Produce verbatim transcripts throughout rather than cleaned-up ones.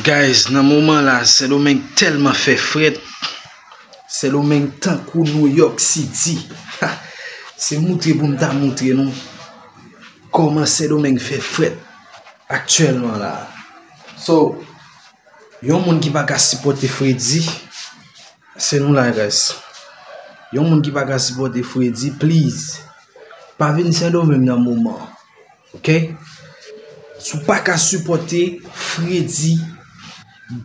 Guys, nan moman la, Sendomeng tèlman fè frèt. Sendomeng tankou New York City. Ha! Se moutre pou m ta moutre nou kòman Sendomeng fè frèt aktyèlman la. So, yon moun ki pa ka sipòte fredi, se nou la, guys. Yon moun ki pa ka sipòte fredi, please, pa vin Sendomeng nan moman. Ok? Si w pa ka sipòte fredi,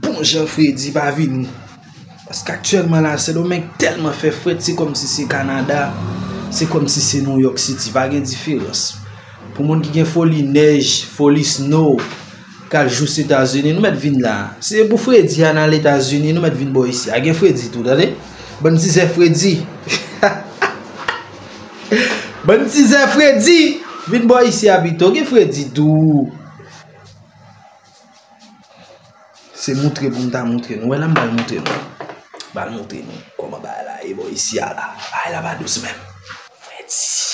bon jan fredi, pa vini. Paske aktyèlman la, Sendomeng tèlman fè frèt, se kòmsi se Kanada, se kòmsi se New York City. Pa gen diferans. Pou moun ki gen foli nèj, foli snow, k al jous Etazini, nou mèt vin la. Se pou fredi a n al Etazini, nou mèt vin bò isi a. Gen fredi tou, tande? Bann tizè fredi. Bann tizè fredi, vin bò isi a pito. Gen fredi tou. Se moutre pou m ta moutre nou. Wè la, m pral moutre nou. M pral moutre nou kòman bagay la ye bò isi a la. Bagay la pa dous menm. Fredi.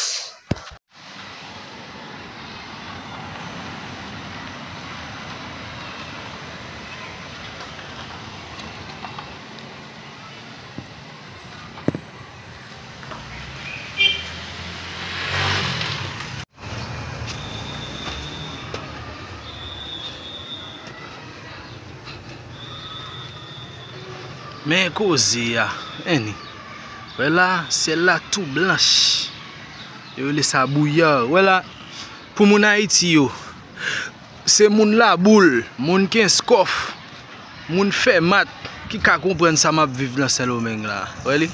Men koze a, enni. Wè la, syèl la tou blanch. Yo rele sa bouyar. Wè la, pou moun Ayiti yo, se moun Laboul, moun Kenskòf, moun Fèmat ki ka konprann sa m ap viv nan Sendomeng la. Wè li?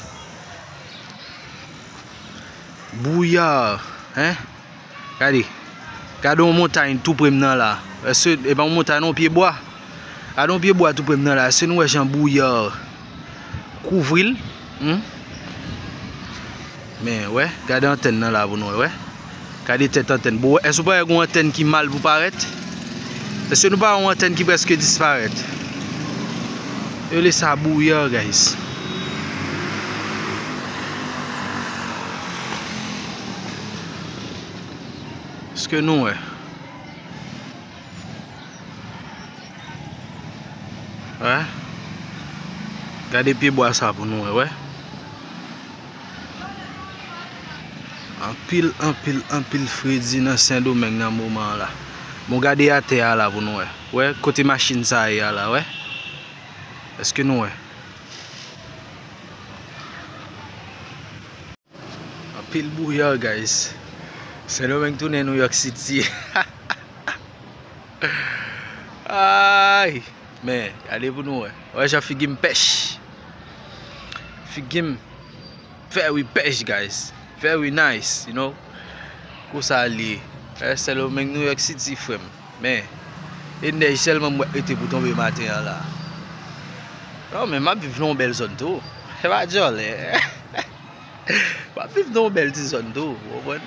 Bouyar, en? Gade. Gade yon montay tou pre m nan la. Èske e pa yon montay non, pyebwa? Gade yon pyebwa tou pre m nan la. Èske nou wè jan bouyar kouvri l? Hmm? Men, wè, gade antèn nan la pou nou wè, wè. Gade tèt antèn. Bon, èske w pa wè gon antèn ki mal pou parèt? Èske nou pa wè yon antèn ki prèske disparèt? Yo rele sa bouyar, guys. Èske nou wè? Wè. Gade pyebwa sa pou nou wè, wè. Anpil, anpil, anpil fredi nan Sendomeng nan moman an la. Bon, gade atè a la pou nou wè. Wè, kote machin sa ye a la, wè. Èske nou wè? Anpil bouyar, guys. Sendomeng tounen New York City. Ay! Men, gade pou nou wè. Wè jan figi m pèch. Figi m very pèch, guys. Very nice, you know. Konsa l ye. Wè, Sendomeng New York City, frè m. Men, e nèj sèlman m wè rete pou tonbe maten an la. Non, men m ap viv nan yon bèl zòn tou. Se pa djòlè. M ap viv nan yon bèl ti zòn tou, ou konprann?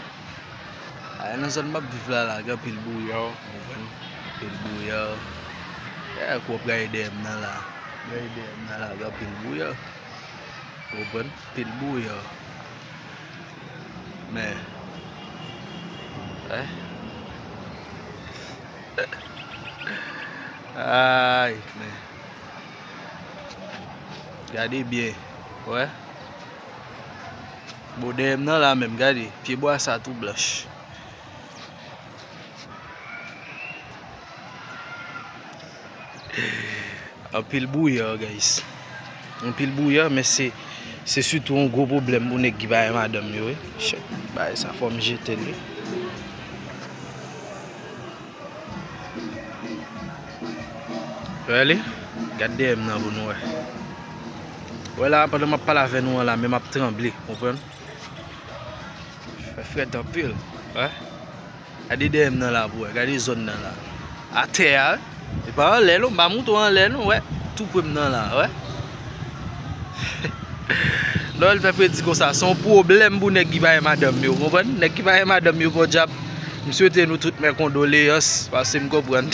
A, nan zòn m ap viv la, la, gen anpil bouyar, ou konprann? Anpil bouyar. Yè, kou w ap gade dèyè m nan la. Gade dèyè m nan la, gen anpil bouyar. Ou konprann? Anpil bouyar. Men, wè. Ay, men. Gade byen, wè. Bon, dèyè m nan la menm, gade, pyebwa sa tou blanch. Anpil bouyar, guys. Anpil bouyar, men se, se sitou yon gwo pwoblèm pou nèg ki pa gen madanm yo, wi. Shit, bagay sa fò m jete l, wi. Wè li? Gad dèyè m nan pou nou wè. Wè la, pandan m ap pale avè nou an la, men m ap tranble, konprann? Fè frèt anpil, wè. Gade dèyè m nan la pou wè, gade zòn nan la. Atè a, e pa anlè non, m pa montre w anlè non, wè. Tou pre m nan la, wè. Lè w fè fredi konsa, se yon pwoblèm pou nèg ki pa gen madanm yo, konprann? Nèg ki pa gen madanm yo, podyab, m swete nou tout mè kondoleyans, paske m konprann.